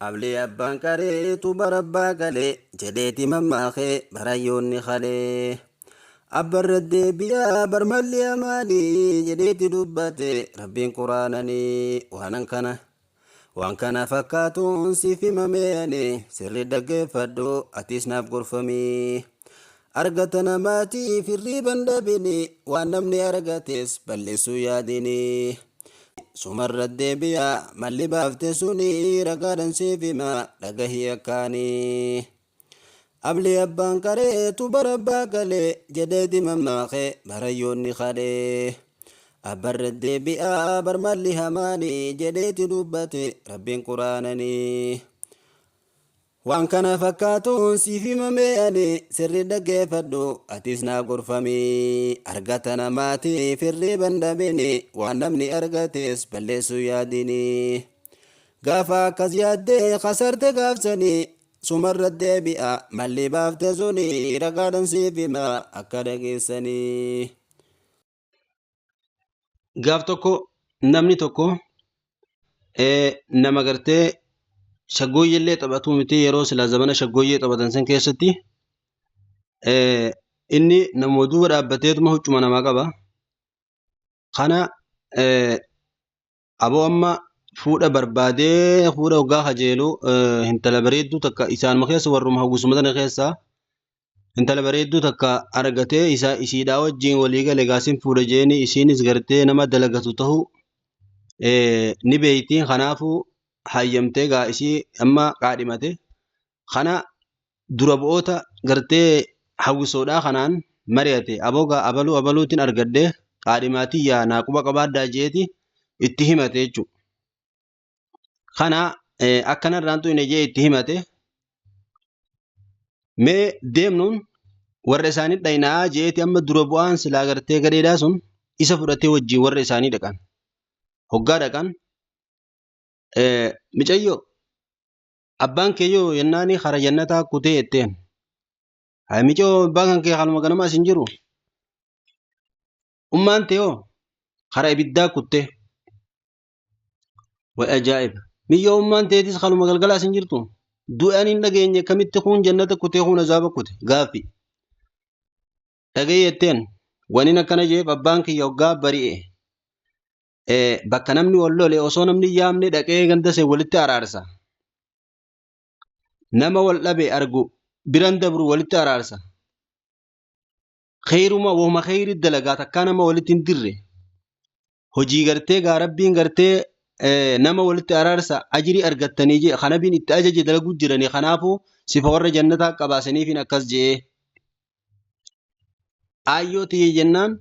Ablee abbaan qareetu barabbaa galee jedheeti mammaakee barayyoonni kalee. Abbarra deebi'aa barmalli amaanii jedheeti dubbate rabbiin quraananii waanan kana. Waan kana fakkaatuun siif himamee ani sirri dhaggeeffadhu atis naaf gorfamii. Argata namaatiif hirriiban dhabini waan namni argates balleessuu yaadini. Sumarra deebi'aa malli baafte suni ragaadhaan siif hima dhagahii akkaanii. Ablee abbaan qareetu barabbaa galee jedheeti mammaakee barayyoonni kadhee. Abbarra deebi'aa barmalli hamaanii jedheeti dubbate rabbiin quraananii. Waan kana fakkaatuun siif himamee ani sirri dhaggeeffadhu atis naa gorfamii. Argata namaatiif hirriiban dhabini waan namni argates balleessuu yaadini. Gaafa akkas yaaddee kasarte gaafsanii sumarra deebi'a malli baafte suni ragaadhaan siif hima akka dhageessanii. Gaaf tokko namni tokko nama gartee shaggooyyellee taphatuu miti yeroo silaa zamana shaggooyyee taphatan san keessatti inni nama duuba dhaabbateetuma huccuma namaa qaba. Kana aboo amma fuudha barbaadee fuudha hoggaa kajeelu intala bareedduu takka isaanuma keessa warruma hawwisuma tana keessaa intala bareedduu takka argatee isa isiidhaa wajjin walii gale gaasin fuudha jeeni isiinis gartee nama dalagatu ta'uu ni beeyti. Kanaafuu hayyamtee gaa isii amma qaadhimate. Kana dura bu'oota gartee hawwisoodhaa kanaan mari'ate. Aboo gaa abaluu abaluutiin argadhe qaadhimaatii yaa naa quba qabaadhaa jeeti itti himate jechuudha. Kana akkanarraan xuyne jee itti himate. Mee deemnuun warra isaanii dhaynaa jeeti amma dura bu'aan silaa gartee gadheedhaa sun isa fudhatee wajjin warra isaanii dhaqan. Hoggaa dhaqan micayyoo abbaan kee yoo yennaani kara jannataa kutee jetteen. Haa micoo abbaan kan kee kanuma ganama as hin jiru. Ummaan tee hoo kara ibiddaa kuttee. Way ajaa'iba. Miyyoo ummaan teetis kanuma galgala as hin jirtu. Du'an hin dhageenye kamitti kuun jannata kutee kuun azaaba kute gaaffi. Dhaga'i jetteen wanin akkana jeef abbaan kiyya hoggaa bari'e bakka namni wal lole osoo namni hin yaamne dhaqee ganda seen walitti araarsa. Nama wal dhabe argu biran dabru walitti araarsa. Kheyruma wahuma kheyri dalagaa takkaa nama walitti hin dirre. Hojii gartee gaa rabbiin gartee nama walitti araarsa ajirii argattanii jee kanabiin itti ajaje dalaguu jiranii kanaafuu sifa warra jannataa qabaasaniifin akkas je'ee. Aayyoo tiyya jennaan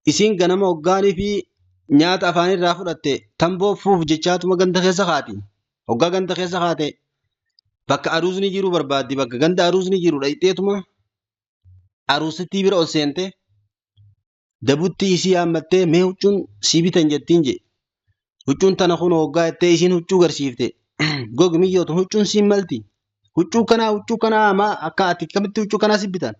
isiin ganama hoggaanii fi nyaata afaanirraa fudhatte tamboo fuuf jechaatuma ganda keessa kaati. Hoggaa ganda keessa kaate bakka aruuzni jiru barbaaddi. Bakka ganda aruuzni jiru dhayxeetuma aruusittii bira ol seente dabuttii isii yaammattee mee huccuun sii bitan jettiin jee. Huccuun tana kun hoggaa jettee isiin huccuu garsiifte. Gogi miyyootu huccuun siin malti. Huccuu kanaa huccuu kanaa maa akka ati akkamitti huccuu kanaa si bitan?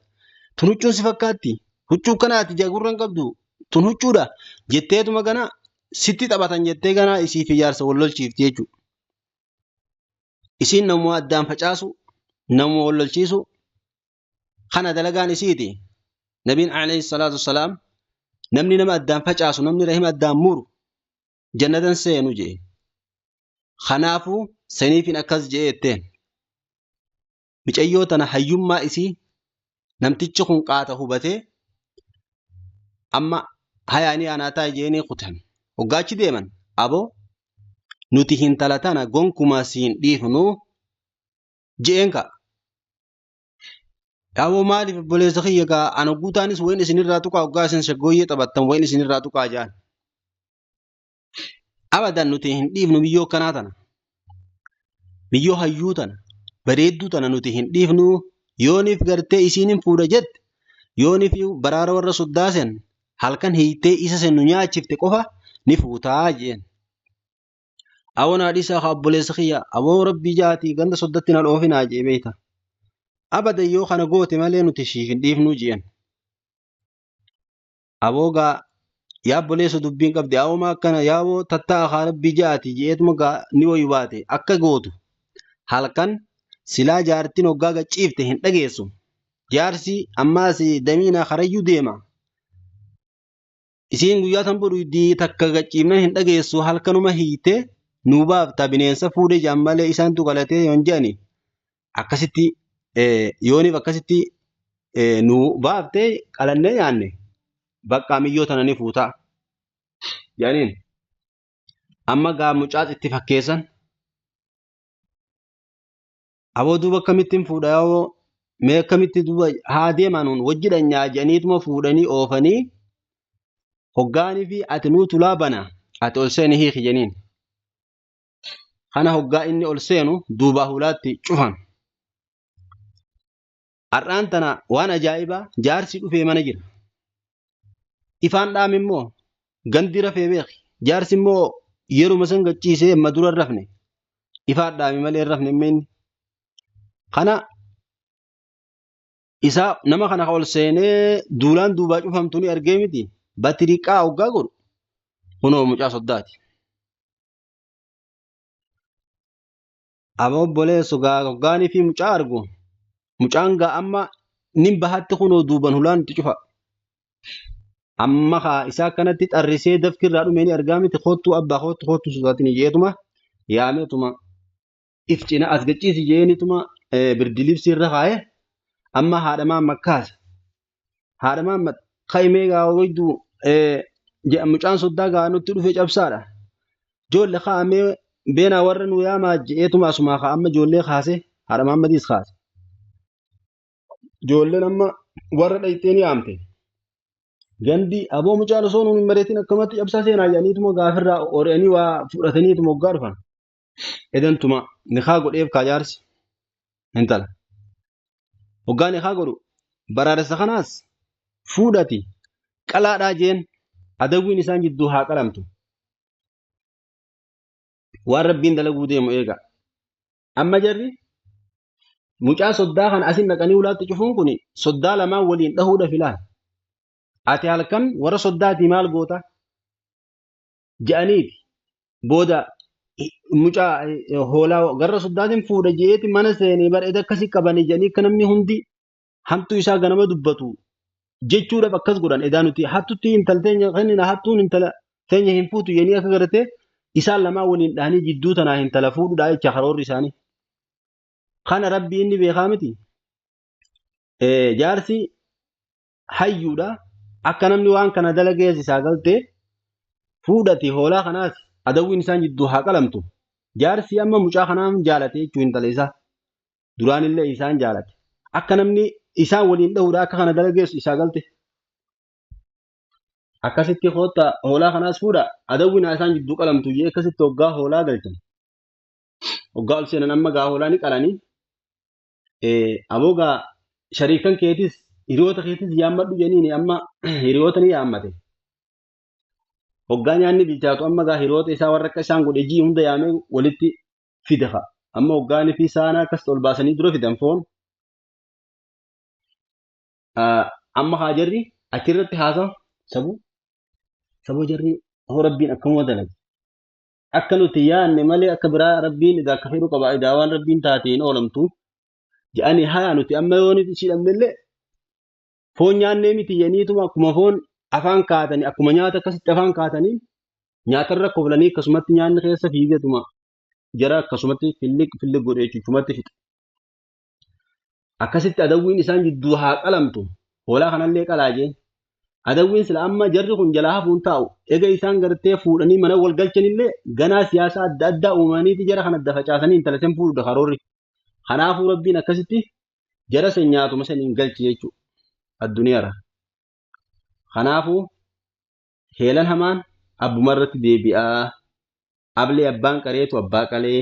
Tun huccuun si fakkaatti. Huccuu kanaa ati jagurra hin qabdu. Tun huccuudha. Jetteetuma gana sitti taphatan jettee gana isii fi jaarsa wal lolchiifti jechuudha. Isiin namuma addaan facaasu, namuma wal lolchiisu, kana dalagaan isiiti. Nabiin alayhi salaatu wassalaam namni nama addaan facaasu, namni rahima addaan muru jannatan seenu jee. Kanaafuu saniifin akkas jee jetteen. Micayyoo tana hayyummaa isii namtichi kun qaata hubatee amma hayaanii anaa taa'e jeeni kutan. Hoggaachi deeman aboo nuti hintala tana gonkumaa siin dhiifnu je'een ka'a. Yaaboo maaliif obboleessa kiyya gaa ana guutaanis wayin isinirraa tuqaa hoggaa isin shaggooyyee taphattan wayin isinirraa tuqaa ja'an. Abadan nuti hin dhiifnu biyyoo akkanaa tana. Biyyoo hayyuu tana bareedduu tana nuti hin dhiifnu yooniif gartee isiin hin fuudha jette yooniif baraara warra soddaa sen halkan hiiktee isa sen nu nyaachifte qofa ni fuutaa jeen. Awoo naa dhiisaa kaa obboleessa kiyya aboo rabbii jaatii ganda soddatti na dhoofinaa jee beeyta. Abadan yoo kana goote malee nuti siif hin dhiifnuu jeen. Aboo gaa yaa obboleessa dubbiin qabdi awoo maa akkana yaaboo tattaa kaa rabbii jaati jeetuma gaa ni wayi baate akka gootu. Halkan silaa jaartiin hoggaa gachiifte hin dhageessu. Jaarsi ammaas damiina karayyuu deema. Isiin guyyaa tamboo dhugdii takka gachiifnan hin dhageessu halkanuma hiite nuu baafta bineensa fuudhee jaan malee isaantu qalatee yoon jedhani akkasitti yooniif akkasitti nuu baaftee qalannee nyaanne baqqaa miyyoo tana ni fuutaa jedhaniin. Amma gaa mucaas itti fakkeessan. Aboo duuba akkamittiin fuudha yoo mee akkamitti duuba haa deemaa nuun wajji dhanyaa jedhaniituma fuudhanii oofanii hoggaanii fi ati nuu tulaa bana ati ol seeni hiiki jedhaniin. Kana hoggaa inni ol seenu duubaa hulaatti cufan. Har'aan tana waan ajaa'ibaa jaarsi dhufee mana jira. Ifaan dhaame immoo gandi rafee beeki. Jaarsi immoo yeruma san gachiisee amma dura hin rafne. Ifaan dhaame malee hin rafne immoo inni. Kana isaa nama kana ol seenee duulaan duubaa cufamtu ni argee miti. Batiriqaa hoggaa godhu kunoo mucaa soddaati. Aba obboleessu gaa hoggaanii fi mucaa argu mucaan gaa amma nin bahatti kunoo duuban hulaan itti cufa. Amma kaa isaa akkanatti xarrisee dafki irraa dhume ni argaa miti koottuu abbaa koottu koottu sodaatin jeetuma yaameetuma if cina as gachiisi jeenituma birdilibsii irra kaa'ee amma haadha maamma kaase. Haadha maamma ka'imee gaa wayduu mucaan soddaa gaa nutti dhufe cabsaadha. Joolle kaa'amee beenaa warra nu yaamaa je'eetuma asumaa kaa amma ijoollee kaase haadha maammadiis kaase. Ijoolleen amma warra dhayxee ni yaamte. Gandi aboo mucaan osoo nuun hin mari'atin akkamatti cabsaa seenaa jedhaniituma gaafirraa ori'anii waa fudhataniituma waggaa dhufan. Edantuma nikaa godheef kaa jaarsi intala. Hoggaa nikaa godhu baraaressa kanaas fuudhati qalaadhaa jeen adawwiin isaan jidduu haa qalamtu. Waan rabbiin dalaguu deemu eega. Amma jarri mucaa soddaa kana asin dhaqanii ulaatti cufuun kun soddaa lamaan waliin dhahuudha filaan. Ati halkan warra soddaatii maal goota? Je'aniiti. Booda mucaa hoolaa garra soddaatiin fuudha je'eeti mana seenee bara eda akkasii qabanii jedhanii akka namni hundi hamtuu isaa ganama dubbatu jechuudhaaf akkas godhan edaa nuti hattutti intal teenya kennina hattuun intala teenya hin fuutu jedhanii akka gartee isaan lamaan waliin dhahanii jidduu tanaa intala fuudhudha jecha karoorri isaanii. Kana rabbi inni beekaa miti. Jaarsi hayyuudha akka namni waan kana dalagees isaa galtee fuudhati hoolaa kanaas adawwiin isaan jidduu haa qalamtu. Jaarsi amma mucaa kanaan jaalate jechuu intala isaa. Duraanillee isaan jaalate. Akka namni isaan waliin dhahuudha akka kana dalageessu isaa galte. Akkasitti kootta hoolaa kanaas fuudha adawwiin haa isaan jidduu qalamtu jee akkasitti hoggaa hoolaa galchan. Hoggaa ol seenan amma gaa hoolaa ni qalanii. Aboo gaa shariikan keetis hiriyoota keetis yaammadhu jeniini amma hiriyoota ni yaammate. Hoggaa nyaanni bilchaatu amma gaa hiriyoota isaa warra akka isaan godhe jii hunda yaamee walitti fida fa'a. Amma hoggaanii fi saanaa akkas ol baasanii dura fidan foon. Amma haa jarri achirratti haasawa sabuu sabuu jarri hoo rabbiin akkamuma dalage. Akka nuti yaanne malee akka biraa rabbiin idaa akka fedhu qaba idaa waan rabbiin taate hin oolamtu. Jedhanii haa nuti amma yoo nuti ishii dhabnellee foon nyaannee miti jedhaniituma akkuma foon afaan kaatanii akkuma nyaata akkasitti afaan kaatanii nyaatarra koflanii akkasumatti nyaanni keessa fiigetuma jara akkasumatti filliq filliq godhee chuchumatti fixe. Akkasitti adawwiin isaan jidduu haa qalamtu hoolaa kanallee qalaa jeen. Adawwiin sila amma jarri kun jalaa hafuun taa'u ega isaan gartee fuudhanii mana wal galchanillee ganaa siyaasa adda addaa uumaniiti jara kana adda facaasanii intala sen fuudhuudha karoorri. Kanaafuu rabbiin akkasitti jara sen nyaatuma saniin galche jechuudha addunyaarra. Kanaafuu heelan hamaan abbuma irratti deebi'aa. Ablee abbaan qareetu abbaa qalee.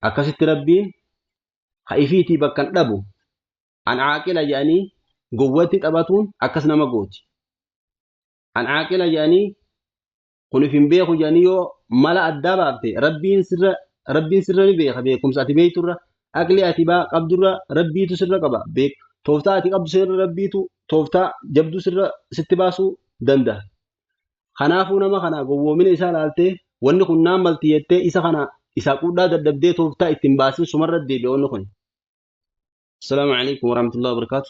Akkasitti rabbiin ha ifiitii bakkan dhabu an aaqila jedhanii gowwatti taphatuun akkas nama gooti. An aaqila jedhanii kun if hin beeku jedhanii yoo mala addaa baafte rabbiin sirra rabbiin sirra ni beeka beekumsa ati beekturra aqli ati baa qabdurra rabbiitu sirra qaba beek tooftaa ati qabdu sirra rabbiitu tooftaa jabduu sirra sitti baasuu danda'a. Kanaafuu nama kana gowwoomina isaa laaltee wanni kun naan malti jettee isa kana Isaa quudhaa dadhabdee tooftaa ittiin baasin sumarra deebi'a wanni kun. Assalaamu alaikum warahmatullahi wabarakaatu.